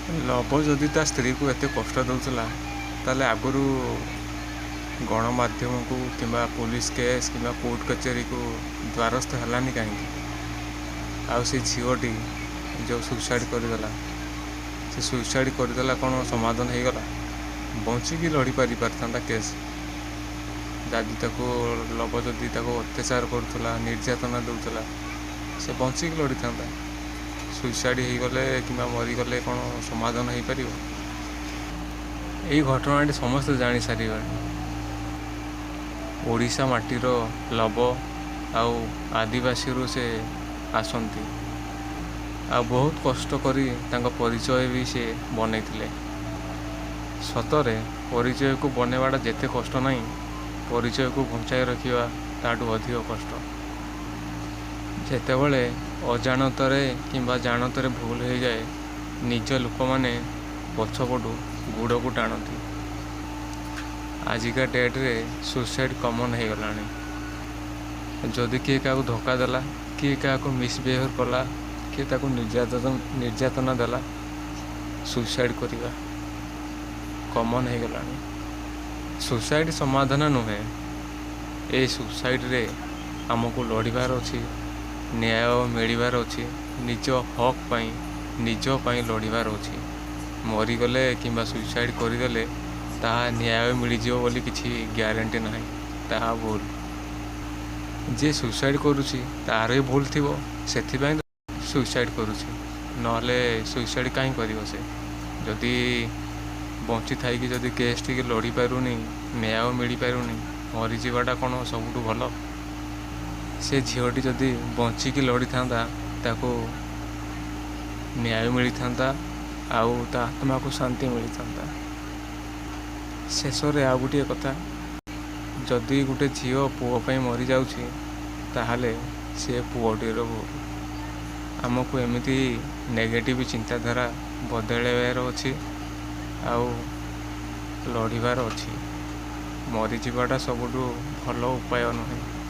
ଲବ ଯଦି ତା ସ୍ତ୍ରୀକୁ ଏତେ କଷ୍ଟ ଦେଉଥିଲା, ତାହେଲେ ଆଗରୁ ଗଣମାଧ୍ୟମକୁ କିମ୍ବା ପୋଲିସ କେସ୍ କିମ୍ବା କୋର୍ଟ କଚେରୀକୁ ଦ୍ୱାରସ୍ଥ ହେଲାନି କାହିଁକି? ଆଉ ସେ ଝିଅଟି ଯେଉଁ ସୁଇସାଇଡ଼୍ କରିଦେଲା, ସେ ସୁଇସାଇଡ଼୍ କରିଦେଲା, କ'ଣ ସମାଧାନ ହେଇଗଲା? ବଞ୍ଚିକି ଲଢ଼ି ପାରିଥାନ୍ତା କେସ୍। ଯଦି ତାକୁ ଲବ ଯଦି ତାକୁ ଅତ୍ୟାଚାର କରୁଥିଲା, ନିର୍ଯାତନା ଦେଉଥିଲା, ସେ ବଞ୍ଚିକି ଲଢ଼ିଥାନ୍ତା। ସୁଇସାଇଡ଼୍ ହେଇଗଲେ କିମ୍ବା ମରିଗଲେ କ'ଣ ସମାଧାନ ହେଇପାରିବ? ଏଇ ଘଟଣାଟି ସମସ୍ତେ ଜାଣି ସାରିବେଣି। ଓଡ଼ିଶା ମାଟିର ଲବ, ଆଉ ଆଦିବାସୀରୁ ସେ ଆସନ୍ତି, ଆଉ ବହୁତ କଷ୍ଟ କରି ତାଙ୍କ ପରିଚୟ ବି ସେ ବନେଇଥିଲେ। ସତରେ ପରିଚୟକୁ ବନେଇବାଟା ଯେତେ କଷ୍ଟ ନାହିଁ, ପରିଚୟକୁ ବଞ୍ଚାଇ ରଖିବା ତାଠୁ ଅଧିକ କଷ୍ଟ। ଯେତେବେଳେ ଅଜାଣତରେ କିମ୍ବା ଜାଣତରେ ଭୁଲ ହେଇଯାଏ, ନିଜ ଲୋକମାନେ ପଛପଟୁ ଗୁଡ଼କୁ ଟାଣନ୍ତି। ଆଜିକା ଡେଟ୍ରେ ସୁଇସାଇଡ଼୍ କମନ୍ ହେଇଗଲାଣି। ଯଦି କିଏ କାହାକୁ ଧୋକା ଦେଲା, କିଏ କାହାକୁ ମିସବିହେଭ୍ କଲା, କିଏ ତାକୁ ନିର୍ଯାତନା ଦେଲା, ସୁଇସାଇଡ଼୍ କରିବା କମନ୍ ହେଇଗଲାଣି। ସୁଇସାଇଡ଼୍ ସମାଧାନ ନୁହେଁ। ଏ ସୁଇସାଇଡ଼୍ରେ ଆମକୁ ଲଢ଼ିବାର ଅଛି, ନ୍ୟାୟ ମିଳିବାର ଅଛି, ନିଜ ହକ୍ ପାଇଁ, ନିଜ ପାଇଁ ଲଢ଼ିବାର ଅଛି। ମରିଗଲେ କିମ୍ବା ସୁଇସାଇଡ଼୍ କରିଦେଲେ ତାହା ନ୍ୟାୟ ମିଳିଯିବ ବୋଲି କିଛି ଗ୍ୟାରେଣ୍ଟି ନାହିଁ, ତାହା ଭୁଲ। ଯିଏ ସୁଇସାଇଡ଼୍ କରୁଛି ତାର ବି ଭୁଲ ଥିବ, ସେଥିପାଇଁ ସୁଇସାଇଡ଼୍ କରୁଛି, ନହେଲେ ସୁଇସାଇଡ଼୍ କାହିଁ କରିବ ସେ? ଯଦି ବଞ୍ଚି ଥାଇକି ଯଦି କେସ୍ ଟିକେ ଲଢ଼ିପାରୁନି, ନ୍ୟାୟ ମିଳିପାରୁନି, ମରିଯିବାଟା କ'ଣ ସବୁଠୁ ଭଲ? ସେ ଝିଅଟି ଯଦି ବଞ୍ଚିକି ଲଢ଼ିଥାନ୍ତା, ତାକୁ ନ୍ୟାୟ ମିଳିଥାନ୍ତା ଆଉ ତା ଆତ୍ମାକୁ ଶାନ୍ତି ମିଳିଥାନ୍ତା। ଶେଷରେ ଆଉ ଗୋଟିଏ କଥା, ଯଦି ଗୋଟେ ଝିଅ ପୁଅ ପାଇଁ ମରିଯାଉଛି, ତାହେଲେ ସେ ପୁଅଟିର ଭୁଲ। ଆମକୁ ଏମିତି ନେଗେଟିଭ୍ ଚିନ୍ତାଧାରା ବଦଳାଇବାର ଅଛି ଆଉ ଲଢ଼ିବାର ଅଛି। ମରିଯିବାଟା ସବୁଠୁ ଭଲ ଉପାୟ ନୁହେଁ।